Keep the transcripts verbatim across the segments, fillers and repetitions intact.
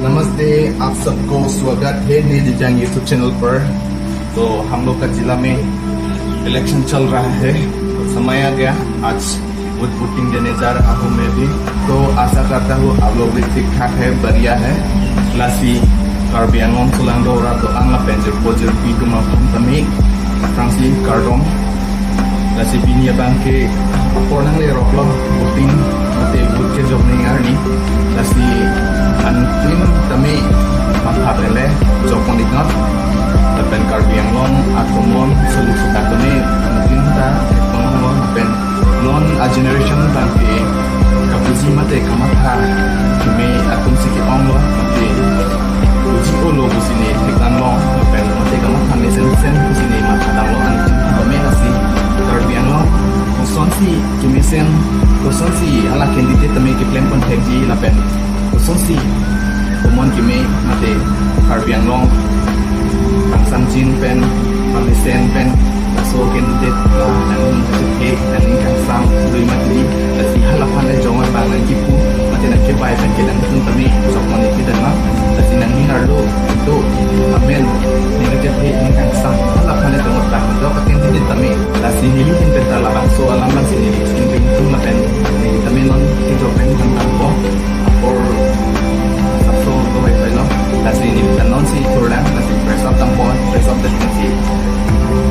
नमस्ते, आप सबको स्वागत है नीली जंग YouTube चैनल पर। तो हम लोग का जिला में इलेक्शन चल रहा है, तो समय आ गया, आज वोट वोटिंग देने जा रहा हूँ मैं भी। तो आशा करता हूँ आप लोग भी ठीक ठाक है, बढ़िया है। Lasi Karbi Anglong kelang do-an lapen jirpo jirpi atum aphan tame aphrangsi kardom. Lasi pini abang ke apor nanglerok lo, voting mate vote kejok ning arni. Lasi anuttin tame matha pele jokpon iknot. Lapen Karbi Anglong atomon solu sita tame anuttin ta kono lo lapen non a generation abang ke kapuji mate kamatha keme atum si ke-ong lo mate puji olo pusi ne thekdam lo lapen mate kamatha mesen sen pusi ne matha dam lo, anuttin tame lasi Karbi Anglong kosonsi kemesen, kosonsi hala candidate tame kepleng pon thekji lapen kosonsi komon keme mate Karbi Anglong kangsam jin pen, pamesen pen, laso candidate la nangning chethe, nangning kangsam lui mati, lasi hala aphan le jong abang nangkipu mate nangkebai pen ke nangtum tame jokpon iknot ma, lasi nangning arlo do amen, ning chethe, ning kangsam hala aphan le jong abang do ka candidate tame, lasi neli ahin pen ta labangso alam abang si neli skin pen tum lapen neli tame non kejok pen tang tangpo. Apor sapso do vai vai lo. Lasi neli ta non si thurlang, lasi press up dampo, press up dampo si.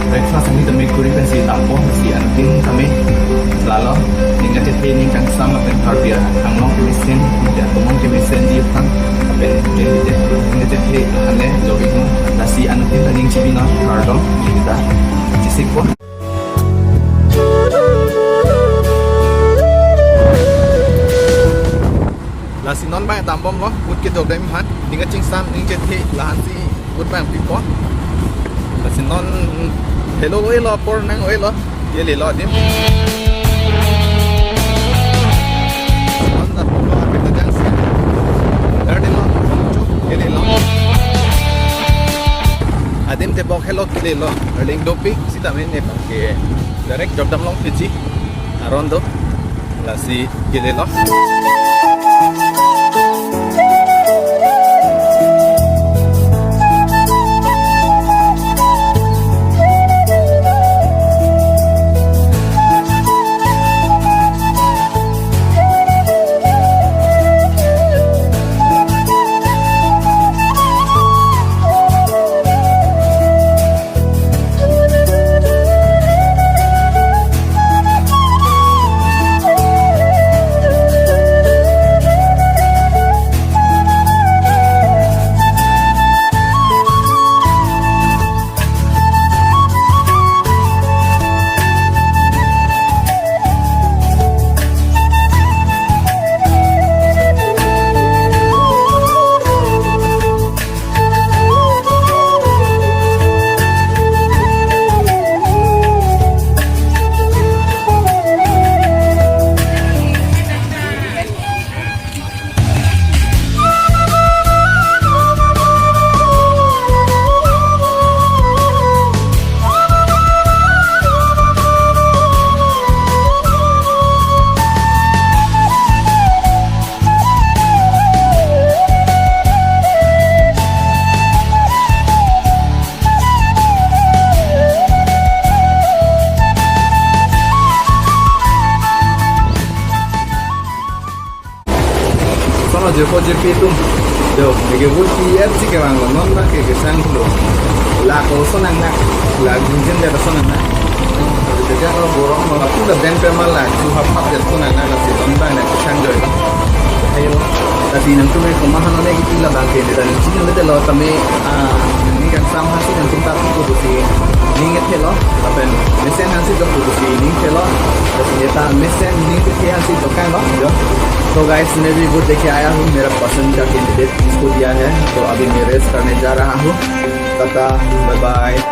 Breakfast neli tame kuri pensi dampo, si anuttin tame lalo. Ning chethe, ning kangsam lapen Karbi Anglong kemesen, ya atomon kemesenji aphan, lapen ning chethe, ning chethe aphan le jok iknot. Lasi anuttin ta ning chibi non, kardom, kita chisikpo. Lasi non abang dambom lo, vote kejok dam aphan, ning kachingsam, ning chethe, lahansi vote abang pipo. Lasi non helo oi lo, apor nang oi lo, kele lo adim. Non dambom lo, apit na jangsi. Dar di lo, chok, kele lo. Adim tebok helo, kele lo. Arleng dopik sitame ne abang ke direct jokdam long piji aron do, lasi kele lo. Sono jirpo jirpi atum. Jo, neke vote pi-et si kevang lo, non abang ke kesang lo. Lak koson nangnak, lak jingjen de koson nangnak. Jadi kalau borong lo, aku udah ben pemal lak, suhap hap de koson nangnak, lasi non abang nang kesang joi. Ayo, lasi nangtum ke komat hano ne iti labang ke, dan sini lo de lo tame, ah, ning kangsam hasi nangtum ta ko si, ning chethe lo, lapen mesen hasi jok ko si, ning chethe lo, lasi neta mesen ning chethe hasi jok kan lo, jo. तो गाइस, मैं भी वोट देके आया हूँ, मेरा पसंद का कैंडिडेट इसको दिया है, तो अभी मैं रेस्ट करने जा रहा हूँ। Tata, bye bye.